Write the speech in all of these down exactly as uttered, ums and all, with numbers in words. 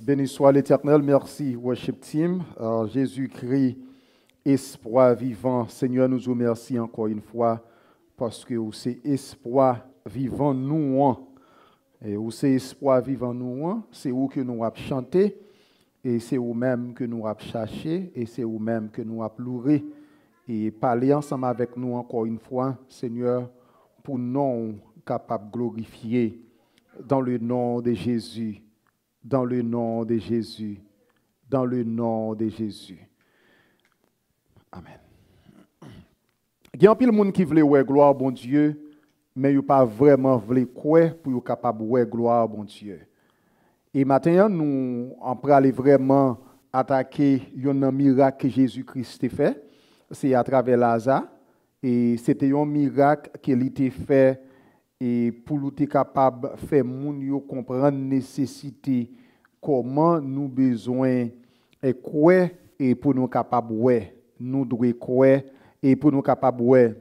Béni soit l'Éternel, merci worship team. Euh, Jésus-Christ, espoir vivant. Seigneur, nou di w mèsi ankò yon fwa paske ou se espwa vivan nou an. E ou se espwa vivan nou an, se ou ke nou ap chante, e se ou menm ke nou ap chache, e se ou menm ke nou ap loure. E pale ansanm avèk nou ankò yon fwa, Senyè, pou non w kapab glorifye. Dans le nom de Jésus. Dans le nom de Jésus. Dans le nom de Jésus. Amen. Gen anpil moun ki vle wè glwa Bondye, men yo pa vrèman vle kwè pou yo kapab wè glwa Bondye. E maten an, nou an prale vrèman atake youn nan mirak ke Jezi Kris te fè, se atravè Laza. E se te yon mirak ke li te fè e pou nou te kapab fè moun yo konprann nesesite kòman nou bezwen e kwè e pou nou kapab wè. Nou dwe kwè e pou nou kapab wè.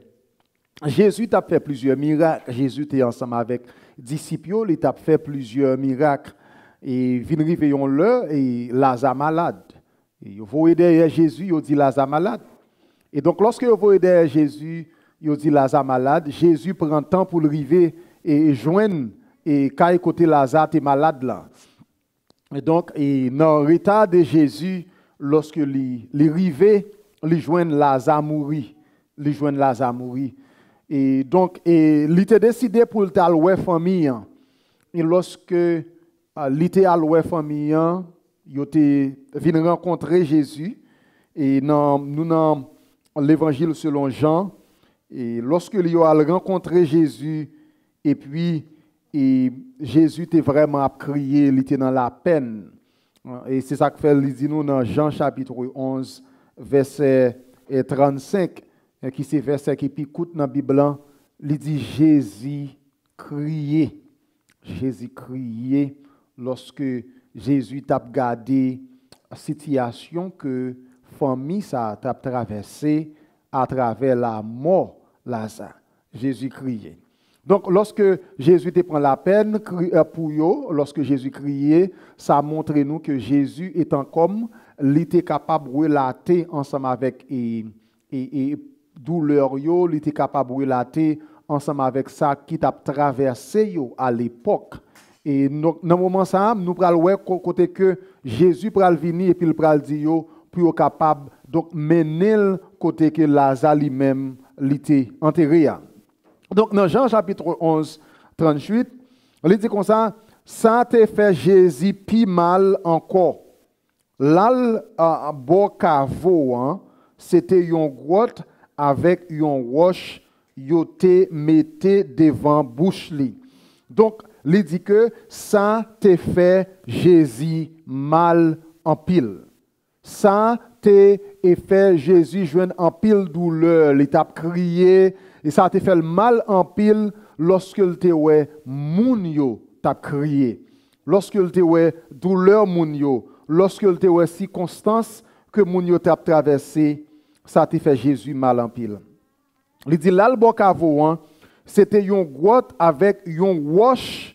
Jezi t ap fè plizyè mirak. Jezi te ansanm avèk disip yo, li t ap fè plizyè mirak. E vin rive yon lè, e Laza malad. E yo voye dèyè Jezi, yo di Laza malad. E donk, lòske yo voye dèyè Jezi, yo di Laza malad, Jezi pran tan pou l rive e jwenn e kay kote Laza te malad la. E donk, e nan reta de Jezi, lòske li, li rive, li jwenn Laza mouri. Li jwenn Laza mouri. E donk, e li te deside pou l t al wè fanmi an. E lòske a, li te al wè fanmi an, yo te vin rankontre Jezi, e nan, nou nan Levanjil selon Jan, e lòske li yo al rankontre Jezi, epi, e Jezi te vrèman ap kriye, li te nan lapèn. E se sa k fè li di nou nan Jan chapit onz, vèsè, e, trannsenk, e ki se vèsè ki pi kout nan Bib lan, li di, Jezi kriye. Jezi kriye lòske Jezi t ap gade sitiyasyon ke fanmi sa a t ap travèse atravè lamò Laza. Jezi kriye. Donk, lòske Jezi te pran lapèn kri, e, pou yo, lòske Jezi kriye, sa montre nou ke Jezi, etan kòm, li te kapab relate ansanm avèk, e, e, e doulè yo, li te kapab relate ansanm avèk sa ki t ap travèse yo alepòk. E donk, nan moman sa a, nou pral wè ko-, kote ke Jezi pral vini epi l pral di yo pou yo kapab, donk, mennen l kote ke Laza li menm li te antere a. Donk, nan Jan chapit onz, tranntuit, li di konsa, sa te fè Jezi pi mal ankò. L al, a, bò kavo an, se te yon gwòt avèk yon wòch yo te mete devan bouch li. Donk, li di ke sa te fè Jezi mal anpil. Sa te, e, fè Jezi jwenn anpil doulè, li t ap kriye, e sa te fè l mal anpil lòske l te wè moun yo t ap kriye, lòske l te wè doulè moun yo, lòske l te wè sikonstans ke moun yo t ap travèse, sa te fè Jezi mal anpil. Li di, l al bò kavo an, se te yon gwòt avèk yon wòch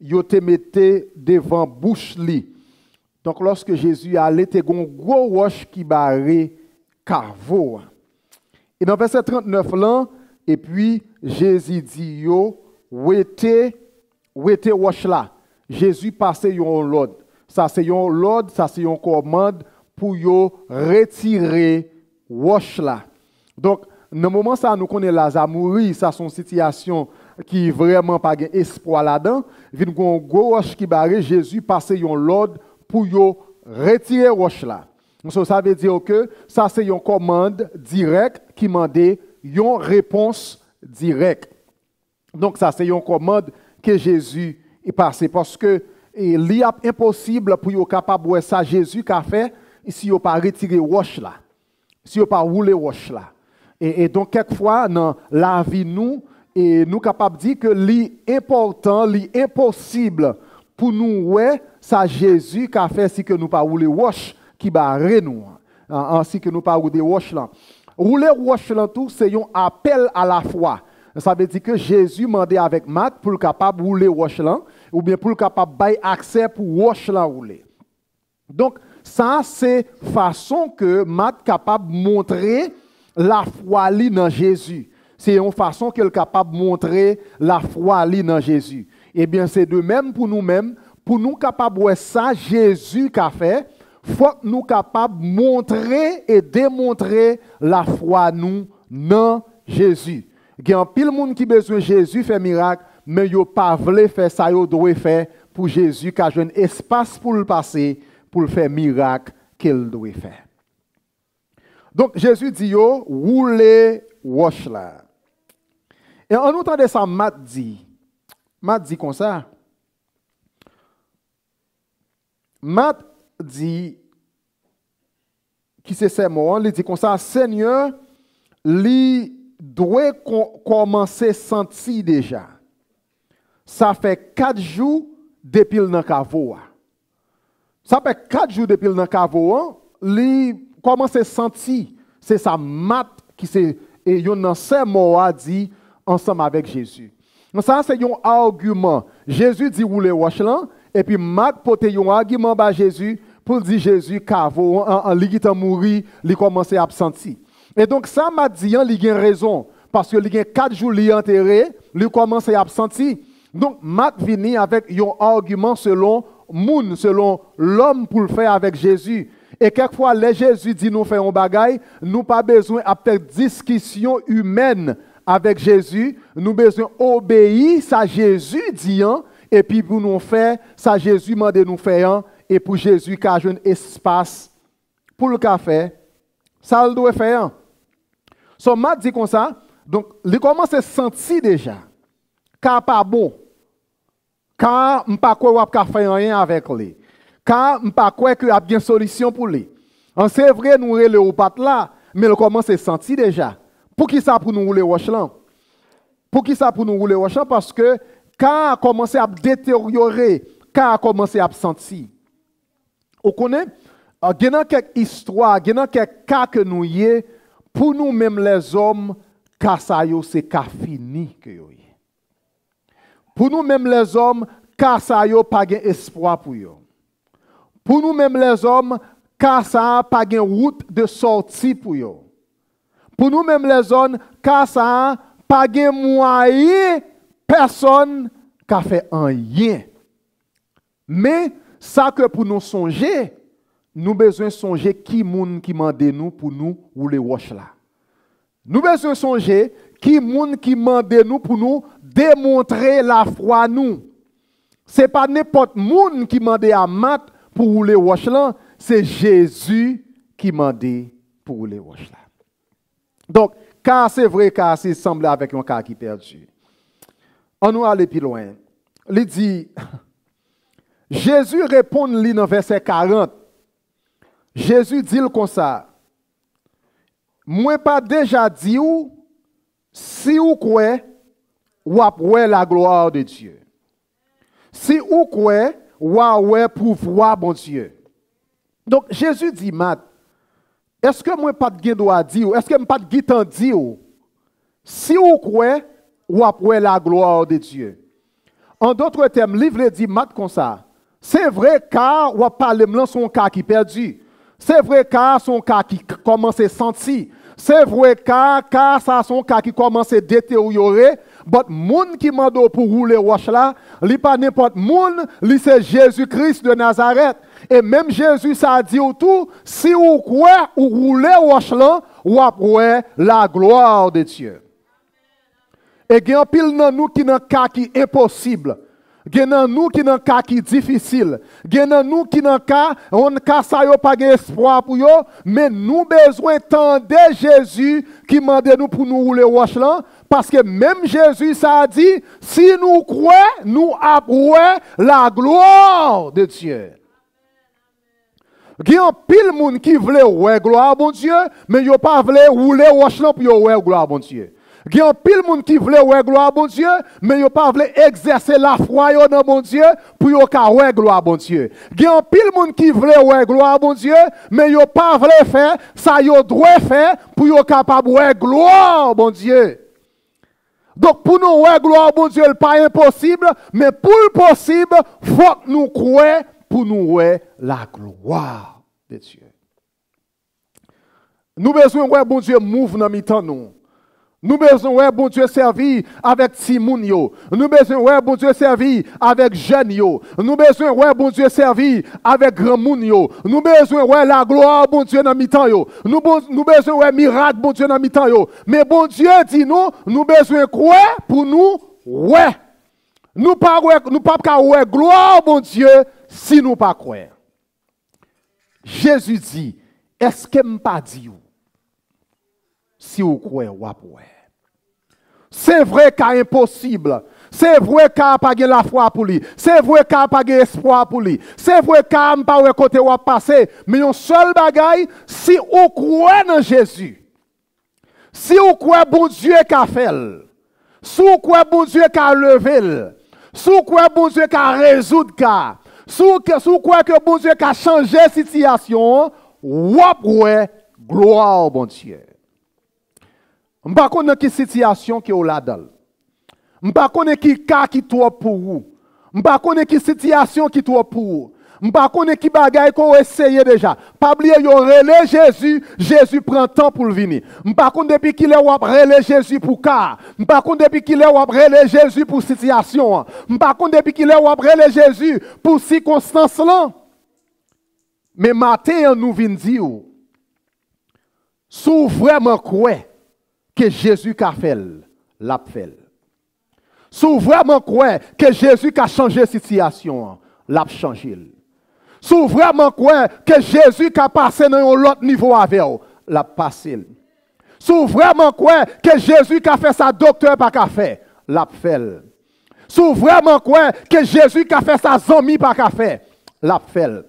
yo te mete devan bouch li. Donk, lòske Jezi ale, te gen yon gwo wòch ki bare kavo a. E nan vèsè trannèf lan, epi Jezi di yo, wete, wete wòch la. Jezi pase yon lòd. Sa se yon lòd, sa se yon kòmand pou yo retire wòch la. Donk, nan moman sa a, nou konnen Laza mouri, sa se yon sitiyasyon ki vrèman pa gen espwa ladan. Vin gen yon gwo wòch ki bare, Jezi pase yon lòd pou yo retire wòch la. So, sa vle di ke sa se yon kòmand dirèk ki mande yon repons dirèk. Donk, sa se yon kòmand ke Jezi pase, paske, e, li ap enposib pou yo kapab wè sa Jezi ka fè si yo pa retire wòch la, si yo pa woule wòch la. E, e donk, kèk fwa, nan lavi nou, e nou kapab di ke li enpòtan, li enposib pou nou wè sa Jezi ka fè si ke nou pa woule wòch ki bare nou an, an, an, si ke nou pa woule wòch lan. Woule wòch lan tou, se yon apèl a la fwa. Sa vle di ke Jezi mande avèk Mat pou l kapab woule wòch lan, oubyen pou l kapab bay aksè pou wòch lan woule. Donk, sa se fason ke Mat kapab montre lafwa li nan Jezi. Se yon fason ke l kapab montre lafwa li nan Jezi. Ebyen, se de menm pou nou menm, pou nou kapab wè sa Jezi ka fè, fòk nou kapab montre e demontre lafwa nou nan Jezi. Gen anpil moun ki bezwen Jezi fè mirak, men yo pa vle fè sa yo dwe fè pou Jezi ka jwenn espas pou l pase, pou l fè mirak ke l dwe fè. Donk, Jezi di yo, woule wòch la. E ann nou tande sa Mat di. Mat di konsa. Mat di, ki se sè mò an, li di konsa, Senyè, li dwe kò- kòmanse santi deja. Sa fè kat jou depi l nan kavo a. Sa fè kat jou depi l nan kavo an, li kòmanse santi. Se sa Mat, ki se e, youn nan sè mò a, di ansanm avèk Jezi. Sa se yon agiman. Jezi di woule wòch lan, epi Mat pote yon agiman ba Jezi pou l di Jezi kavo an, an, an, li gentan mouri, li kòmanse ap santi. E donk, sa Mat di an, li gen rezon, paske li gen kat jou li antere, li kòmanse ap santi. Donk, Mat vini avèk yon agiman selon moun, selon lòm pou l fè avèk Jezi. E kèk fwa, lè Jezi di nou fè yon bagay, nou pa bezwen ap fè diskisyon imèn avèk Jezi, nou bezwen obeyi sa Jezi di an, epi pou nou fè sa Jezi mande nou fè an, e pou Jezi ka jwenn espas pou l ka fè sa l dwe fè an. So, Mat di konsa, donk, li kòmanse santi deja. Ka pa bon. Ka, m pa kwè w ap ka fè anyen avèk li. Ka, m pa kwè ke ap gen solisyon pou li. An, se vre, nou rele w pa t la, men l kòmanse santi deja. Poukisa pou nou woule wòch lan? Poukisa pou nou woule wòch lan? Paske ka a kòmanse ap deteryore, ka a kòmanse ap santi. Ou konnen, a, gen nan kèk istwa, gen nan kèk ka ke nou ye, pou nou menm lèzòm, ka sa yo se ka fini ke yo ye. Pou nou menm lèzòm, ka sa yo pa gen espwa pou yo. Pou nou menm lèzòm, ka sa a pa gen wout de sòti pou yo. Pou nou menm lèzòm, ka sa a pa gen mwayen pèsonn ka fè anyen. Men, sa ke pou nou sonje, nou bezwen sonje ki moun ki mande nou pou nou woule wòch la. Nou bezwen sonje ki moun ki mande nou pou nou demontre lafwa nou. Se pa nenpòt moun ki mande a Mat pou woule wòch lan, se Jezi ki mande pou woule wòch la. Donk, ka a se vre, ka a se sanble avèk yon ka ki pèdi. Ann nou ale pi lwen. Li di, Jezi reponn li nan vèsè karant. Jezi di l konsa, Mwen pa deja di w, si w kwè, w ap wè la gloire de Dieu. Si ou kwè, w a wè pouvwa Bondye. Donk, Jezi di Mat, èske mwen pa t gen dwa di w, èske m pa t gentan di w, si ou kwè, w ap wè la gloire de Dieu? An dòt tèm, li vle di Mat konsa, se vre ka w ap pale m lan se yon ka ki pèdi. Se vre ka se yon ka ki k- kòmanse santi. Se vre ka, ka sa se yon ka ki kòmanse deteryore. But moun ki mande w pou woule wòch la, li pa nenpòt moun, li se Jezi Kris de Nazarèt. E menm Jezi sa di w tou, si ou kwè, ou woule wòch lan, w ap wè la gloire de Dieu. E gen anpil nan nou ki nan ka ki enposib. Gen nan nou ki nan ka ki difisil. Gen nan nou ki nan ka, yon ka sa yo pa gen espwa pou yo, men nou bezwen tande Jezi ki mande nou pou nou woule wòch lan, paske menm Jezi sa a di, si nou kwè, nou ap wè la gloire de Dieu. Gen anpil moun ki vle wè glwa Bondye, men yo pa vle woule wòch lan pou yo wè glwa Bondye. Gen anpil moun ki vle wè glwa Bondye, men yo pa vle egzèse lafwa yo nan Bondye pou yo ka wè glwa Bondye. Gen anpil moun ki vle wè glwa Bondye, men yo pa vle fè sa yo dwe fè pou yo kapab wè glwa Bondye. Donk, pou nou wè glwa Bondye, l pa enposib, men pou l posib, fòk nou kwè pou nou wè la gloire de Dieu. Nou bezwen wè Bondye move nan mitan nou. Nou bezwen wè Bondye sèvi avèk timoun yo. Nou bezwen wè Bondye sèvi avèk jèn yo. Nou bezwen wè Bondye sèvi avèk granmoun yo. Nou bezwen wè laglwa Bondye nan mitan yo. Nou, bon, nou bezwen wè mirak Bondye nan mitan yo. Men Bondye di nou, nou bezwen kwè pou nou wè. Nou pa wè, nou p ap ka wè glwa Bondye si nou pa kwè. Jezi di, èske m pa di w, si w kwè, w ap wè? Se vre ka enposib. Se vre ka pa gen lafwa pou li. Se vre ka pa gen espwa pou li. Se vre ka m pa wè kote w ap pase. Men yon sèl bagay, si ou kwè nan Jezi, si ou kwè Bondye ka fè l, si ou kwè Bondye ka leve l, si ou kwè Bondye ka rezoud ka, si ou, ke- si ou kwè ke Bondye ka chanje sitiyasyon an, w ap wè glwa Bondye. M pa konn nan ki sitiyasyon ke w ladan l. M pa konnen ki ka ki twòp pou ou. M pa konnen ki sitiyasyon ki twòp pou ou. M pa konnen ki bagay ke w eseye deja. Pa bliye, yo rele Jezi, Jezi pran tan pou l vini. M pa konn depi kilè w ap rele Jezi pou ka a. M pa konn depi kilè w ap rele Jezi pou sitiyasyon an. M pa konn depi kilè w ap rele Jezi pou sikonstans lan. Men maten an, nou vin di w, si w vrèman kwè ke Jezi ka fè l, l ap fè l. Si w vrèman kwè ke Jezi ka chanje sitiyasyon an, l ap chanje l. Si w vrèman kwè ke Jezi ka pase nan yon lòt nivo avè w, l ap pase l. Si w vrèman kwè ke Jezi ka fè sa doktè pa ka fè, l ap fè l. Si w vrèman kwè ke Jezi ka fè sa zanmi pa ka fè, l ap fè l.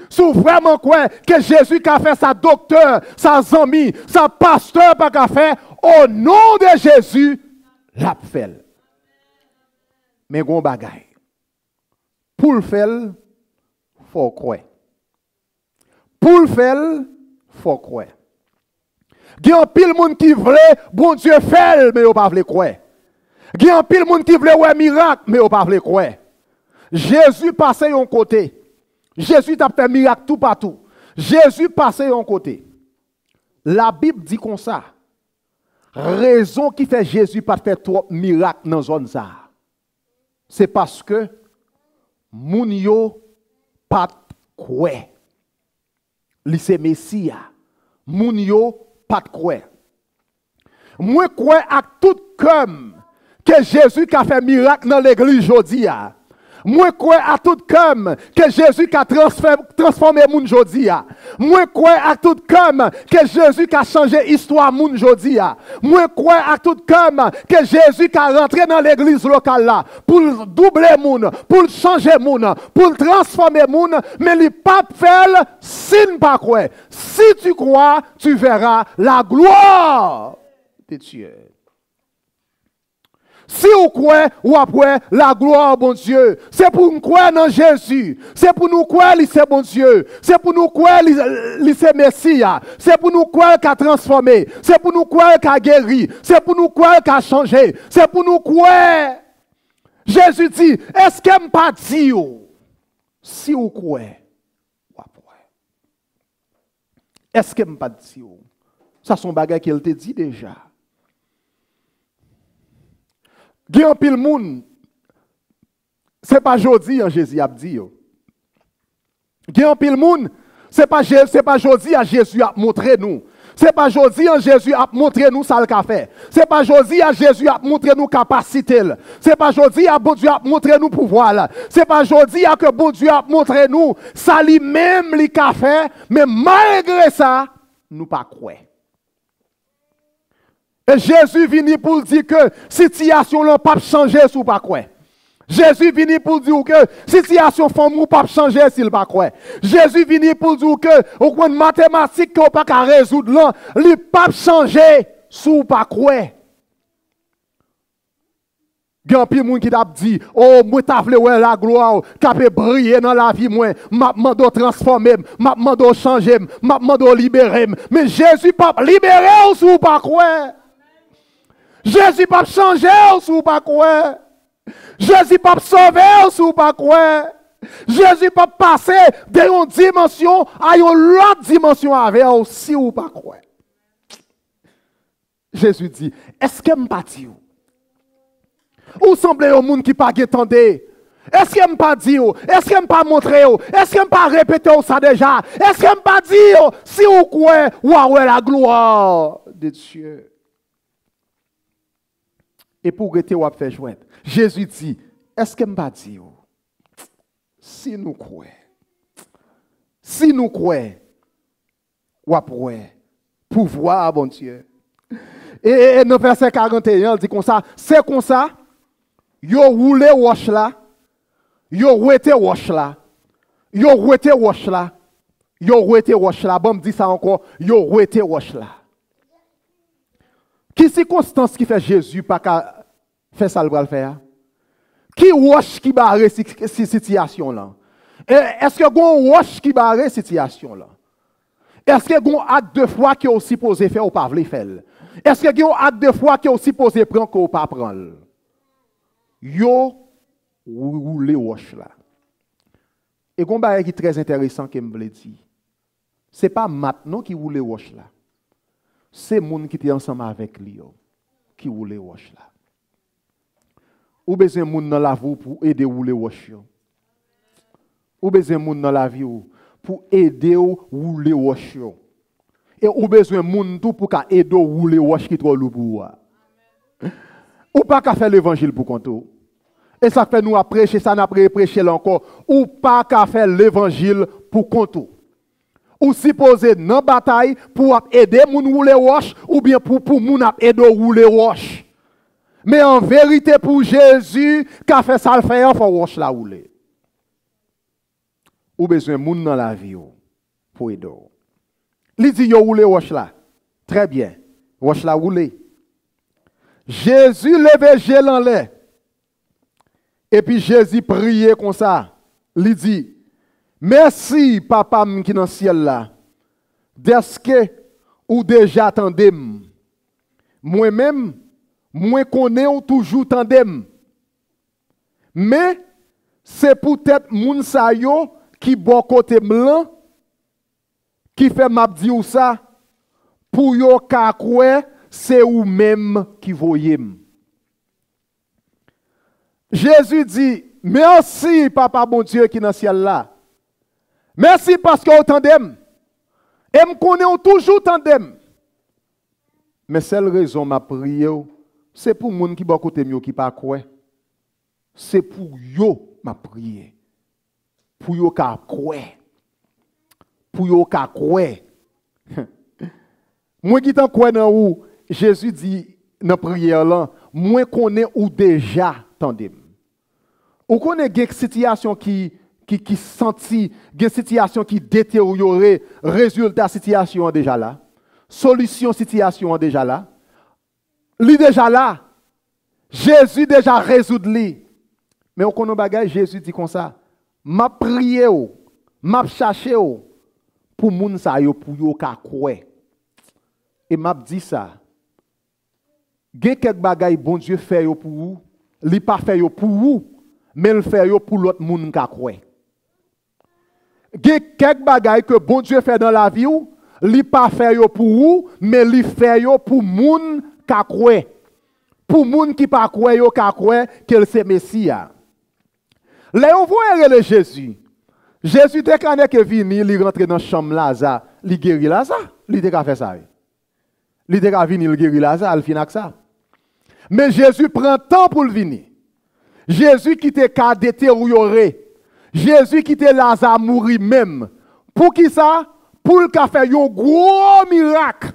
Si w vrèman kwè ke Jezi ka fè sa doktè, sa zanmi, sa pastè pa ka fè, o non de Jezi, l ap fè l. Men gon bagay. Pou l fè l, fò w kwè. Pou l fè l, fò w kwè. Gen anpil moun ki vle Bondye fè l, men yo pa vle kwè. Gen anpil moun ki vle wè mirak, men yo pa vle kwè. Jezi pase yon kote. Jezi t ap fè mirak toupatou. Jezi pase yon kote. Labib di konsa, rezon ki fè Jezi pa t fè twòp mirak nan zòn sa a, se paske moun yo pa t kwè li se Mesi a. Moun yo pa t kwè. Mwen kwè ak tout kè m ke Jezi ka fè mirak nan legliz jodi a. Mwen kwè ak tout kè m ke Jezi ka transfè-, transfòme moun jodi a. Mwen kwè ak tout kè m ke Jezi ka chanje istwa moun jodi a. Mwen kwè ak tout kè m ke Jezi ka rantre nan legliz lokal la pou l double moun, pou l chanje moun, pou l transfòme moun, men li p ap fè l si n pa kwè. Si tu crois, tu verras la gloire de Dieu. Si w kwè, w ap wè laglwa Bondye. Se pou n kwè nan Jezi. Se pou nou kwè li se Bondye. Se pou nou kwè li, li se Mesi a. Se pou nou kwè l ka transfòme. Se pou nou kwè l ka geri. Se pou nou kwè l ka chanje. Se pou nou kwè. Jezi di, èske m pa di w, si w kwè, w ap wè? Èske m pa t di w? Sa se yon bagay ke l te di deja. Gen anpil moun, se pa jodi a Jezi ap di yo. Gen anpil moun, se pa Je-, se pa jodi a Jezi ap montre nou. Se pa jodi a Jezi ap montre nou sa l ka fè. Se pa jodi a Jezi ap montre nou kapasite l. Se pa jodi a Bondye ap montre nou pouvwa l. Se pa jodi a ke Bondye ap montre nou sa li menm li ka fè, men malgre sa, nou pa kwè. E Jezi vini pou l di ke sitiyasyon lan p ap chanje si w pa kwè. Jezi vini pou l di w ke sitiyasyon fanmi w p ap chanje si l pa kwè. Jezi vini pou l di w ke, ou konn, matematik ke w pa ka rezoud lan, li p ap chanje si w pa kwè. Gen anpil moun ki t ap di, "O, mwen ta vle wè laglwa w k ap briye nan lavi mwen. M ap mande w transfòme m, m ap mande w chanje m, m ap mande w libere m." Men Jezi p ap libere w si w pa kwè. Jezi p ap chanje w si w pa kwè. Jezi p ap sove w si w pa kwè. Jezi p ap pase de yon dimansyon a yon lòt dimansyon avè w si w pa kwè. Jezi di, èske m pa di w? Ou sanble yon moun ki pa gen tande. Èske m pa di w? Èske m pa montre w? Èske m pa repete w sa deja? Èske m pa di w, si w kwè, w a wè la gloire de Dieu? Epi w rete w ap fè jwèt. Jezi di, èske m pa di w? Si nou kwè, si nou kwè, w ap wè pouvwa a Bondye. E, e, e nan vèsè karanteyen an, li di konsa, se konsa, yo woule wòch la, yo wete wòch la, yo wete wòch la, yo wete wòch la. Ban m di sa ankò, yo wete wòch la. Ki sikonstans ki fè Jezi pa ka fè sa l pral fè a? Ki wòch ki bare si, si sitiyasyon w lan? E, èske gen yon wòch ki bare sitiyasyon w lan? Èske gen yon ak de fwa ke w sipoze fè ou pa vle fè l? Èske gen yon ak de fwa ke w sipoze pran ke w pa pran l? Yo woule wòch la. E gen yon bagay ki trè enteresan ke m vle di. Se pa Mat non ki woule wòch la. Se moun ki te ansanm avèk li yo ki woule wòch la. Ou bezwen moun nan lavi w pou ede w woule wòch yo. Ou bezwen moun nan lavi w pou ede w woule wòch yo. E ou bezwen moun tou pou ka ede w woule wòch ki twò lou pou ou a. Ou pa ka fè levanjil pou kont ou. E sa k fè nou ap preche sa, n ap repreche l ankò. Ou pa ka fè levanjil pou kont ou. Ou sipoze nan batay pou w ap ede moun woule wòch, oubyen pou, pou moun ap ede w woule wòch. Men an verite, pou Jezi ka fè sa l fè an, fò wòch la woule. Ou bezwen moun nan lavi w pou ede w. Li di yo woule wòch la. Trè byen. Wòch la woule. Jezi leve je l anlè. Epi Jezi priye konsa. Li di, mèsi, Papa m ki nan syèl la, dèske ou deja tande m. Mwen menm, mwen konnen ou toujou tande m. Men, se poutèt moun sa yo ki bò kote m lan, ki fè m ap di w sa, pou yo ka kwè se ou menm ki voye m. Jezi di, mèsi, Papa Bondye ki nan syèl la. Mèsi paske w tande m. E m konnen w toujou tande m. Men sèl rezon m ap priye w, se pou moun ki bò kote m yo ki pa kwè. Se pou yo m ap priye. Pou yo ka kwè. Pou yo ka kwè. Mwen gentan kwè nan ou, Jezi di nan priyè lan, mwen konnen ou deja tande m. Ou konnen gen sitiyasyon ki, ki, ki santi, gen sitiyasyon ki deteryore, rezilta sitiyasyon an deja la. Solisyon sitiyasyon an deja la. Li deja la. Jezi deja rezoud li. Men ou konn yon bagay, Jezi di konsa, m ap priye w, m ap chache w pou moun sa yo, pou yo ka kwè. E m ap di sa, gen kèk bagay Bondye fè yo pou ou, li pa fè yo pou ou, men l fè yo pou lòt moun ka kwè. Gen kèk bagay ke Bondye fè nan lavi w, li pa fè yo pou ou, men li fè yo pou moun ka kwè. Pou moun ki pa kwè yo ka kwè ke l se Mesi a. Lè yo voye rele Jezi, Jezi te ka nèke vini, li rantre nan chanm Laza, li geri Laza, li te ka fè sa, wi. Li te ka vini, l geri Laza, l fin ak sa. Men Jezi pran tan pou l vini. Jezi kite ka deteryore. Jezi kite Laza mouri menm. Poukisa? Pou l ka fè yon gwo mirak.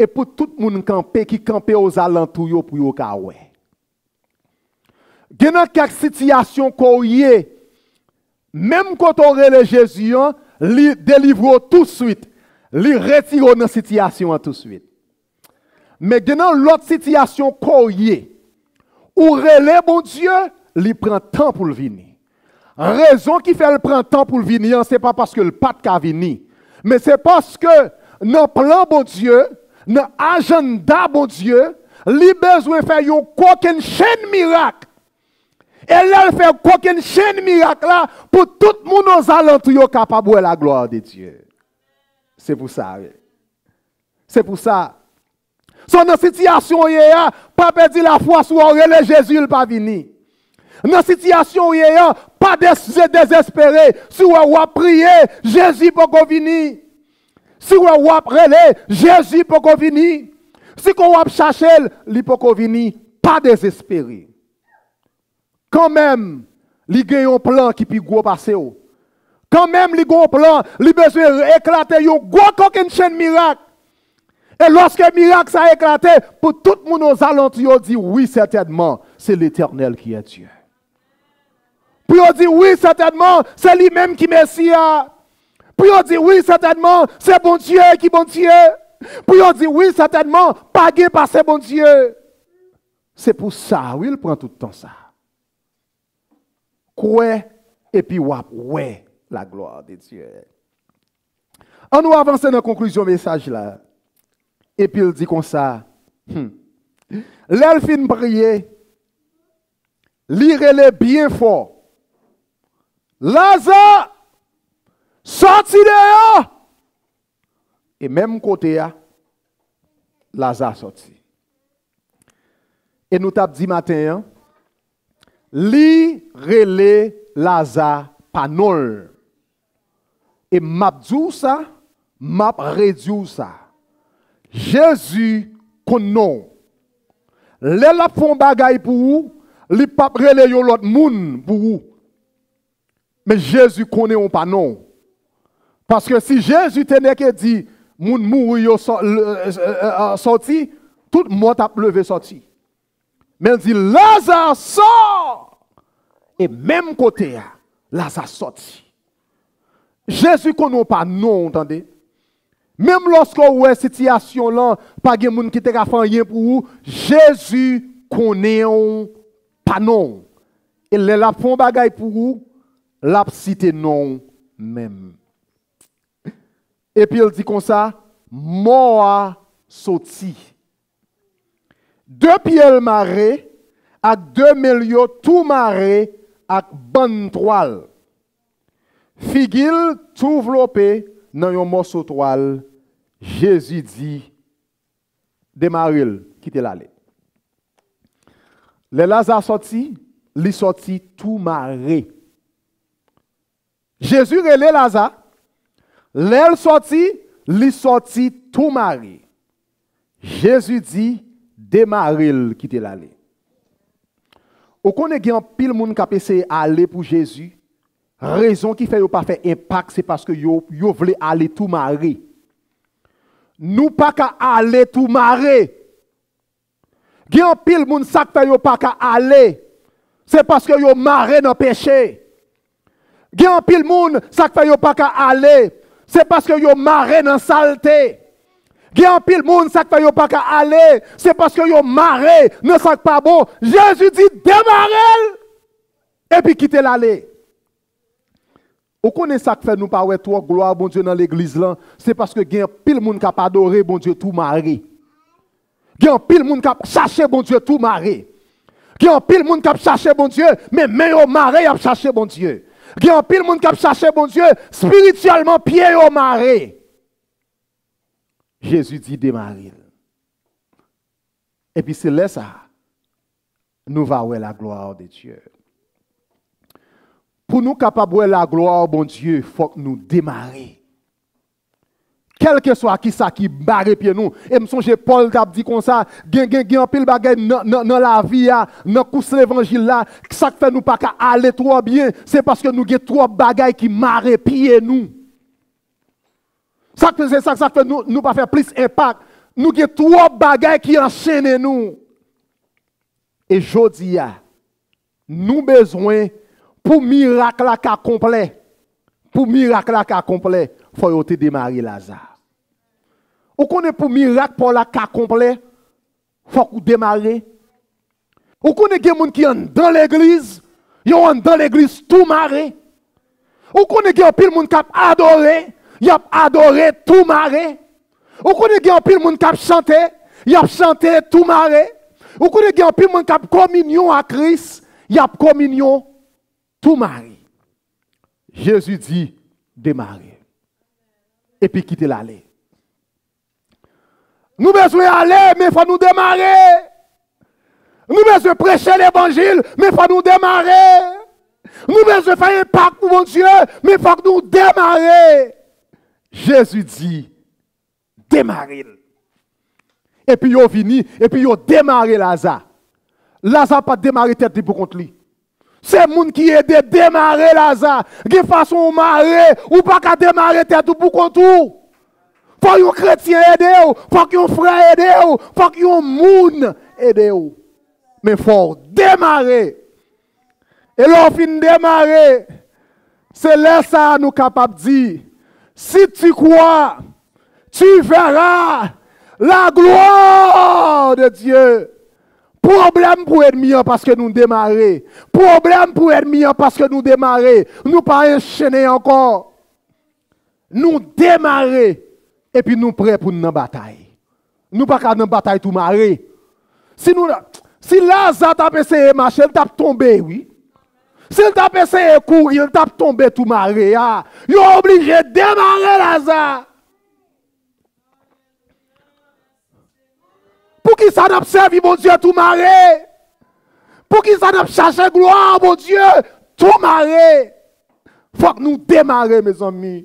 E pou tout moun kanpe, ki kanpe ozalantou yo, pou yo ka wè. Gen nan kèk sitiyasyon ke w ye, menm kote w rele Jezi an, li delivre w touswit. Li retire w nan sitiyasyon an touswit. Men gen nan lòt sitiyasyon ke w ye, ou rele Bondye, li pran tan pou l vini. Rezon ki fè l pran tan pou l vini an, se pa paske l pa t ka vini, men se paske nan plan Bondye, nan ajanda Bondye, li bezwen fè yon kokennchenn mirak. E lè l fè kokennchenn mirak la, pou tout moun ozalantou yo kapab wè la gloire de Dieu. Se pou sa, wi. Se pou sa. So, nan sitiyasyon w ye a, pa pèdi lafwa. Si w rele Jezi, l pa vini. Nan sitiyasyon w ye a, pa dez-, dezespere. Si w wè w ap priye, Jezi poko vini. Si w wè w ap rele, Jezi poko vini. Si w wè w ap chache l, li poko vini. Pa dezespere. Kanmenm, li gen yon plan ki pi gwo pase w. Kanmenm, li gen yon plan, li bezwen eklate yon gwo kokennchenn mirak. E lòske mirak sa eklate, pou tout moun ozalantou yo di, wi, sètènman, se Letènèl ki è Dye. Pou yo di, wi, sètènman, se li menm ki Mesi a. Pou yo di, wi, sètènman, se Bondye ki Bondye. Pou yo di, wi, sètènman, pa gen pase Bondye. Se pou sa, wi, l pran tout tan sa. Kwè, epi w ap wè la gloire de Dieu. An nou avanse nan konklizyon mesaj la. Epi l di konsa, hmm, lè l fin priye, li rele byen fò, Laza, sòti deyò! E menm kote a, Laza sòti. E nou t ap di maten an, li rele Laza pa non l. E m ap di w sa, m ap redi w sa. Jezi konn non w. Lè l ap fè yon bagay pou ou, li p ap rele yon lòt moun pou ou. Men Jezi konnen w pa non w. Paske si Jezi te nèke di moun mouri yo sò-, l-, e, e, e, sòti, tout mò t ap leve sòti. Men l di, Laza, sò! E menm kote a, Laza sòti. Jezi konnen w pa non w, tande. Menm lòske w wè sitiyasyon lan, pa gen moun ki te ka fè anyen pou ou, Jezi konnen w pa non w. E lè l ap fè yon bagay pou ou, l ap site non w menm. Epi l di konsa, mò a soti. De pye l mare, ak de men l yo tou mare ak bann twal. Figi l tou vlope nan yon mòso twal. Jezi di, demare l, kite l ale. Lè Laza sòti, li sòti tou mare. Jezi rele Laza. Lè l sòti, li sòti tou mare. Jezi di, demare l, kite l ale. Ou konnen gen anpil moun k ap eseye ale pou Jezi. Rezon ki fè yo pa fè enpak, se paske yo, yo vle ale tou mare. Nou pa ka ale tou mare. Gen anpil moun, sa k fè yo pa ka ale, se paske yo mare nan peche. Gen anpil moun, sa k fè yo pa ka ale, se paske yo mare nan salte. Gen anpil moun, sa k fè yo pa ka ale, se paske yo mare nan sa k pa bon. Jezi di, demare l, epi kite l ale. Ou konnen sa k fè nou pa wè twòp glwa Bondye nan legliz lan? Se paske gen anpil moun k ap adore Bondye tou mare. Gen anpil moun k ap chache Bondye tou mare. Gen anpil moun k ap chache Bondye, men men yo mare, y ap chache Bondye. Gen anpil moun k ap chache Bondye, espirityèlman, pye yo mare. Jezi di, demare l. Epi se lè sa a, nou va wè la gloire de Dieu. Pou nou kapab wè la gloire Bondye, fòk nou demare. Kèlkeswa kisa ki mare pye nou. E m sonje Pòl t ap di konsa, gen, gen, gen anpil bagay nan, nan, nan lavi a, nan kous levanjil la, sa k fè nou pa ka ale twò byen, se paske nou gen twòp bagay ki mare pye nou. Sa k fè, se sa, sa k fè nou, nou pa fè plis enpak. Nou gen twòp bagay ki anchennen nou. E jodi a, nou bezwen, pou mirak la ka konplè, pou mirak la ka konplè, fò yo te demare Laza. Ou konnen pou mirak pa w la ka konplè, fòk ou demare. Ou konnen gen moun ki anndan legliz, yo anndan legliz tou mare. Ou konnen gen anpil moun k ap adore, y ap adore tou mare. Ou konnen gen anpil moun k ap chante, y ap chante tou mare. Ou konnen gen anpil moun k ap kominyon ak Kris, Y ap kominyon tou mare. Jezi di, demare. Epi kite l ale. Nou bezwen ale, men fò nou demare. Nou bezwen preche levanjil, men fò nou demare. Nou bezwen fè enpak pou Bondye, men fòk nou demare. Jezi di, demare l. Epi yo vini, epi yo demare Laza. Laza pa t demare tèt li pou kont li. Se moun ki ede demare Laza. Gen fason ou mare, ou pa ka demare tèt ou pou kont ou. Fò yon kretyen ede w, fòk yon frè ede w, fòk yon moun ede w. Men fò w demare. E lè w fin demare, se lè sa a nou kapab di, si tu crois, tu verras la gloire de Dieu. Pwoblèm pou ènmi an paske nou demare. Pwoblèm pou ènmi an paske nou demare. Nou pa anchene ankò. Nou demare epi nou prè pou n nan batay. Nou pa ka nan batay tou mare. Si nou, si Laza t ap eseye mache, l t ap tonbe, wi. Si l t ap eseye kouri, l t ap tonbe tou mare a. Yo oblije demare Laza. Poukisa n ap sèvi Bondye tou mare? Poukisa n ap chache glwa Bondye tou mare? Fòk nou demare, mezanmi.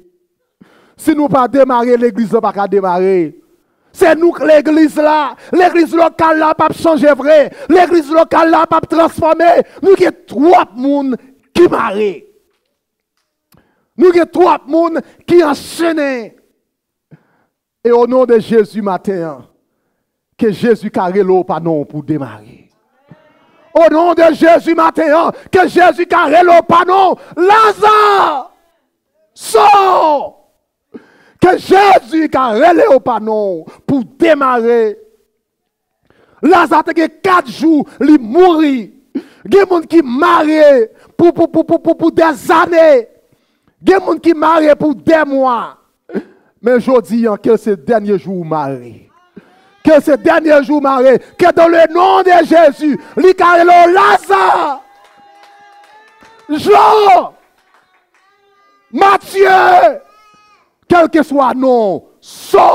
Si nou pa demare, legliz la pa ka demare. Se nou k legliz la. Legliz lokal la p ap chanje vre. Legliz lokal la p ap transfòme. Nou gen twòp moun ki mare. Nou gen twòp moun ki anchene. E o non de Jezi maten an, ke Jezi ka rele w pa non w pou demare. O non de Jezi maten an, ke Jezi ka rele w pa non w. Laza! Sò! Ke Jezi ka rele w pa non w pou demare. Laza te gen kat jou, li mouri. Gen moun ki mare pou, pou, pou, pou, pou, pou dèzane. Gen moun ki mare pou dè mwa. Men jodi an, ke se dènye jou ou mare. Ke se dènye jou ou mare. Ke dans le nom de Jésus, li ka rele w Laza. Jean, Matye, kèlkeswa non, sò.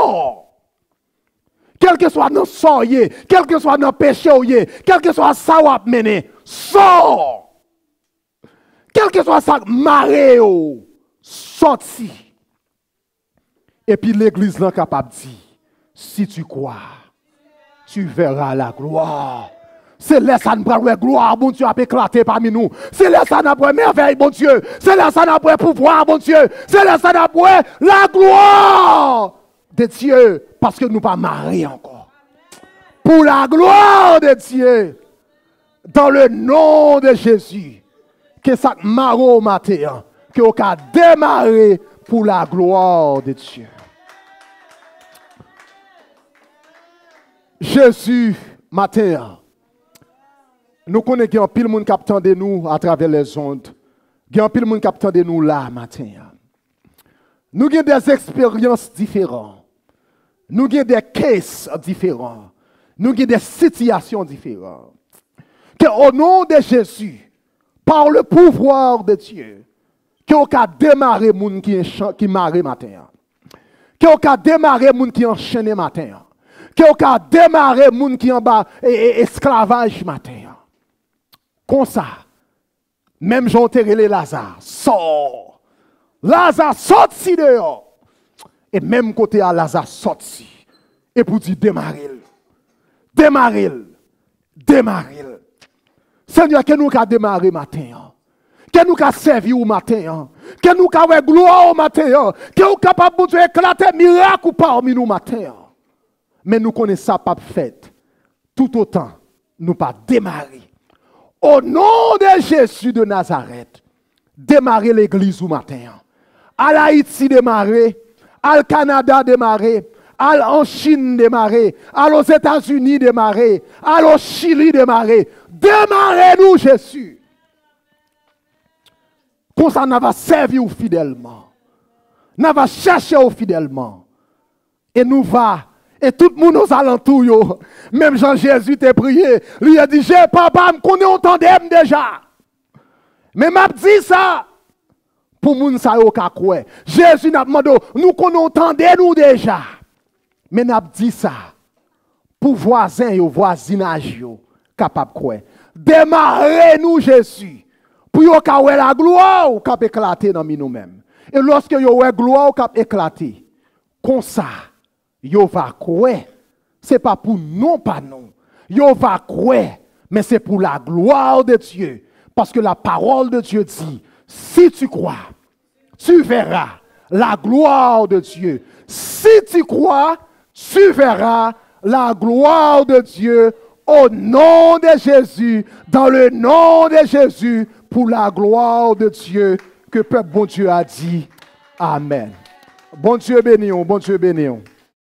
Kèlkeswa nan sa w ye, kèlkeswa nan peche w ye, kèlkeswa sa w ap mennen, sò. Kèlkeswa sa k mare w, sòti. Epi legliz lan kapab di, si tu crois, tu verras la gloire. Se lè sa n pral wè glwa Bondye ap eklate pami nou. Se lè sa n ap wè mèvèy Bondye. Se lè sa n ap wè pouvwa Bondye. Se lè sa n ap wè la gloire de Dieu, paske nou pa mare ankò. Pour la gloire de Dieu, dans le nom de Jésus, ke sa k mare w maten an, ke w ka demare pour la gloire de Dieu. Jezi, maten an, nou konnen gen anpil moun k ap tande nou atravè lèzond. Gen anpil moun k ap tande nou la maten an. Nou gen de eksperyans diferan. Nou gen de case diferan. Nou gen de sitiyasyon diferan. Ke o non de Jezi, par le pouvoir de Dieu, ke w ka demare moun ki, ki mare maten an. Ke w ka demare moun ki anchene maten an. Ke w ka demare moun ki anba e, e, esklavaj maten an. Konsa, menm jan w te rele Laza, sò! Laza, sòti deyò! E menm kote a Laza sòti. Epi w di, demare l. Demare l. Demare l. Senyè, ke nou ka demare maten an. Ke nou ka sèvi w maten an. Ke nou ka wè glwa w maten an. Ke w kapab, Bondye, eklate mirak ou pami nou maten an. Men nou konnen sa p ap fèt toutotan nou pa demare. O non de Jezi de Nazarèt, demare legliz ou maten an. Al Ayiti demare, al Kanada demare, al an Chin demare, al Ozetazini demare, al o Chili demare. Demare nou, Jezi. Konsa n a va sèvi w fidèlman. N a va chèche w fidèlman. E nou va E tout moun ozalantou yo, menm jan Jezi te priye, li te di, Je, Papa, m konnen w tande m deja. Men m ap di sa pou moun sa yo ka kwè. Jezi, n ap mande w, nou konnen w tande nou deja. Men n ap di sa pou vwazen yo, vwazinaj yo kapab kwè. Demare nou, Jezi, pou yo ka wè laglwa w k ap eklate nan mi nou menm. E lòske yo wè glwa w k ap eklate, konsa, yo va kwè. Se pa pou non pa nou. Yo va kwè, men se pou la gloire de Dieu. Parce que la parole de Dieu dit, si tu crois, tu verras la gloire de Dieu. Si tu crois, tu verras la gloire de Dieu au nom de Jésus, dans le nom de Jésus, pour la gloire de Dieu, que peuple Bondye a dit, Amen. Bondye beni w, Bondye beni w.